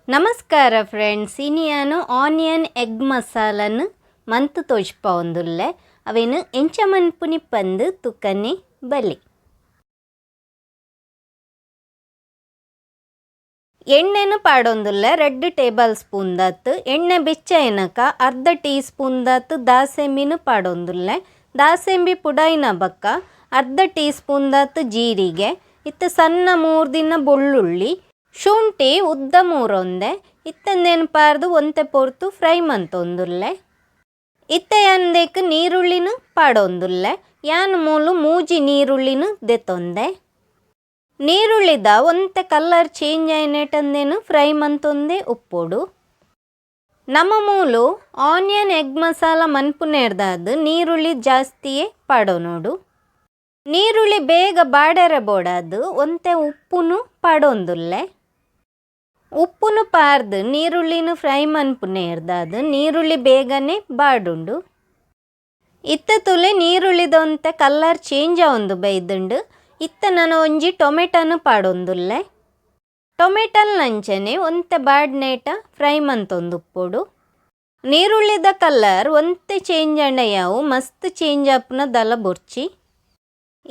ನಮಸ್ಕಾರ friends, ಇನಿಯಾನು onion egg ಮಸಾಲನ್ ಮಂತ್ ತೋಜ್ಪಾವೊಂದುಲ್ಲೆ. ಅವೇನು ಎಂಚ ಮನ್ಪುನಿ ಪಂದ್ ತುಕನೆ ಬಲಿ. ಎಣ್ಣೆನು ಪಾಡೊಂದುಲ್ಲೆ 2 ಟೇಬಲ್ ಸ್ಪೂನ್ ದಾತ್. ಎಣ್ಣೆ ಬೆಚ್ಚ ಎನಕ ಅರ್ಧ ಟೀ ಸ್ಪೂನ್ ದಾತ್ ದಾಸೆಂಬಿನು ಪಾಡೊಂದುಲ್ಲೆ. ದಾಸೆಂಬಿ ಪುಡಾಯಿನ ಬಕ್ಕ ಅರ್ಧ ಟೀ ಸ್ಪೂನ್ ದಾತ್ ಜೀರಿಗೆ, ಇತ್ತ ಸಣ್ಣ ಮೂರ್ದಿನ ಬೊಳ್ಳುಳ್ಳಿ, ಶುಂಠಿ ಉದ್ದ ಮೂರೊಂದೆ ಇತ್ತಂದೇನು ಪಾರ್ದು ಒಂತೆ ಪೊರ್ತು ಫ್ರೈ ಮಂತೊಂದುಲ್ಲೆ. ಇತ್ತೆ ಅಂದೇಕ್ ನೀರುಳ್ಳಿನ ಪಾಡೊಂದುಲ್ಲೆ. ಯಾನ್ ಮೂಲು ಮೂಜಿ ನೀರುಳ್ಳಿನ ದೆತ್ತೊಂದೆ. ನೀರುಳ್ಳಿದ ಒಂತೆ ಕಲರ್ ಚೇಂಜ್ ಆಯಿನೆಟಂದೇನು ಫ್ರೈ ಮಂತೊಂದೆ ಉಪ್ಪೊಡು. ನಮ್ಮ ಮೂಲು ಆನಿಯನ್ ಎಗ್ ಮಸಾಲ ಮನ್ಪುನೇರ್ದಾದ್ ನೀರುಳ್ಳಿ ಜಾಸ್ತಿಯೇ ಪಾಡೊನೊಡು. ನೀರುಳ್ಳಿ ಬೇಗ ಬಾಡೆರೆ ಬೋಡಾದ್ ಒಂತೆ ಉಪ್ಪುನು ಪಾಡೊಂದುಲ್ಲೆ. ಉಪ್ಪುನು ಪಾರ್ದು ನೀರುಳ್ಳಿನ ಫ್ರೈ ಮನ್ಪುನೇರ್ದಾದ್ ನೀರುಳ್ಳಿ ಬೇಗನೆ ಬಾಡುಂಡು. ಇತ್ತ ತುಲೆ ನೀರುಳ್ಳಿದ ಒಂತೆ ಕಲರ್ ಚೇಂಜ್ ಆವೊಂದು ಬೈದುಂಡು. ಇತ್ತ ನನ ಒಂಜಿ ಟೊಮೆಟೊನು ಪಾಡೊಂದುಲ್ಲೆ. ಟೊಮೆಟೊಲ್ ನಂಚನೆ ಒಂತೆ ಬಾಡ್ನೇಟ ಫ್ರೈ ಮಂತೊಂದುಪ್ಪೊಡು. ನೀರುಳ್ಳಿದ ಕಲರ್ ಒಂತೆ ಚೇಂಜ್ ಆಂಡ ಯಾವು, ಮಸ್ತ್ ಚೇಂಜ್ ಆಪುನ ದಲ ಬೊರ್ಚಿ.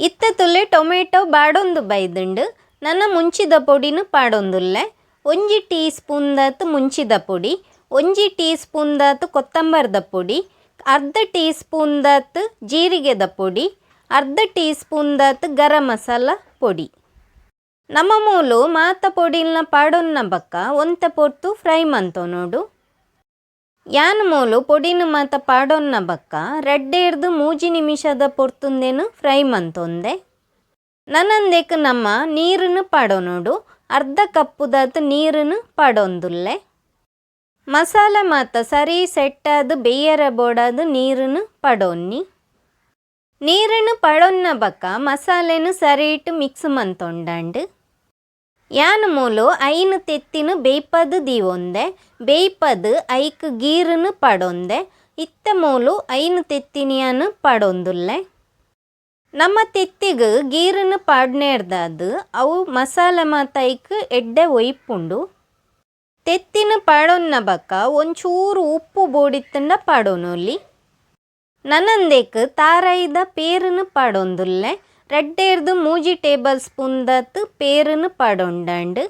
ಇತ್ತ ತುಲೆ ಟೊಮೆಟೊ ಬಾಡೊಂದು ಬೈದುಂಡು. ನನ ಮುಂಚಿದ ಪೊಡಿನ ಪಾಡೊಂದುಲ್ಲೆ. 1 ಟೀ ಸ್ಪೂನ್ ದಾತ್ ಮುಂಚಿದ ಪೊಡಿ, 1 ಟೀ ಸ್ಪೂನ್ ದಾತ್ ಕೊತ್ತಂಬರ್ದ ಪೊಡಿ, ಅರ್ಧ ಟೀ ಸ್ಪೂನ್ ದಾತ್ ಜೀರಿಗೆದ ಪೊಡಿ, ಅರ್ಧ ಟೀ ಸ್ಪೂನ್ ದಾತ್ ಗರಂ ಮಸಾಲ ಪೊಡಿ. ನಮ್ಮ ಮೂಲು ಮಾತ ಪೊಡಿಲ್ನ ಪಾಡೊನ್ನ ಬಕ್ಕ ಒಂತೆ ಪೊರ್ತು ಫ್ರೈ ಮಂತೊನೊಡು. ಯಾನ್ ಮೂಲು ಪೊಡಿನ ಮಾತ ಪಾಡೊನ್ನ ಬಕ್ಕ 2 3 ನಿಮಿಷದ ಪೊರ್ತುಂದೇನು ಫ್ರೈ ಮಂತೊಂದೆ. ನನಂದೇಕ್ ನಮ್ಮ ನೀರನ್ನು ಪಾಡೊನೊಡು. ಅರ್ಧ ಕಪ್ಪುದಾತ್ ನೀರನ್ನು ಪಾಡೊಂದುಲ್ಲೆ. ಮಸಾಲೆ ಮಾತ ಸರಿ ಸೆಟ್ಟಾದ್ ಬೇಯರ ಬೋಡಾದ್ ನೀರನ್ನು ಪಾಡೊನ್ನಿ. ನೀರನ್ನು ಪಾಡೊನ್ನ ಬಕ್ಕ ಮಸಾಲೆನು ಸರಿಟ್ ಮಿಕ್ಸ್ ಮಂತೊಂಡಾಂಡ್. ಯಾನ್ ಮೂಲು 5 ತೆತ್ತಿನ ಬೇಯ್ಪದ್ ದೀವೊಂದೆ. ಬೇಯ್ಪದ್ ಐಕ್ ಗೀರನ್ನು ಪಾಡೊಂದೆ. ಇತ್ತ ಮೂಲು 5 ತೆತ್ತಿನ ಯಾನ್ ಪಾಡೊಂದುಲ್ಲೆ. ನಮ್ಮ ತೆತ್ತಿಗ್ ಗೀರನ್ನು ಪಾಡ್ನೇರ್ದಾದ್ ಅವು ಮಸಾಲೆ ಮಾತ ಐಕ್ ಎಡ್ಡೆ ಒಯ್ಪುಂಡು. ತೆತ್ತಿನ ಪಾಡೊನ್ನ ಬಕ್ಕ ಒಂಚೂರು ಉಪ್ಪು ಬೋಡಿತ್ತಂಡ ಪಾಡೊನೊಲಿ. ನನಂದೇಕ್ ತಾರಾಯಿದ ಪೇರುನು ಪಾಡೊಂದುಲ್ಲೆ. 2 3 ಟೇಬಲ್ ಸ್ಪೂನ್ ದಾತ್ ಪೇರುನು ಪಾಡೊಂಡಾಂಡ್.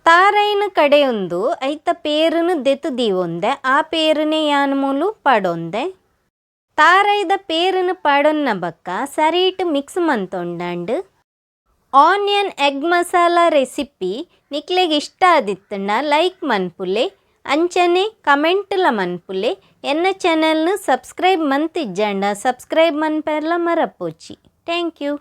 ತಾರಾಯಿನ ಕಡೆಯೊಂದು ಐತ ಪೇರುನು ದೆತ್ತು ದೀವೊಂದೆ. ಆ ಪೇರುನೆ ಯಾನ್ ಮೂಲು ಪಾಡೊಂದೆ. ತಾರಾಯಿದ ಪೇರುನು ಪಾಡೊನ್ನ ಬಕ್ಕ ಸರಿಟ್ mix ಮಂತೊಂಡಾಂಡ್. Onion egg masala recipe ನಿಕ್ಲೆಗ್ ಇಷ್ಟ ಆದಿತ್ತಂಡ ಲೈಕ್ ಮನ್ಪುಲೆ, ಅಂಚನೆ ಕಮೆಂಟ್ಲ ಮನ್ಪುಲೆ. ಎನ್ನ ಚಾನೆಲ್ನು ಸಬ್ಸ್ಕ್ರೈಬ್ ಮಂತಿಜ್ಜಾಂಡ ಸಬ್ಸ್ಕ್ರೈಬ್ ಮನ್ಪೆರ್ಲ ಮರಪೋಚಿ. Thank you.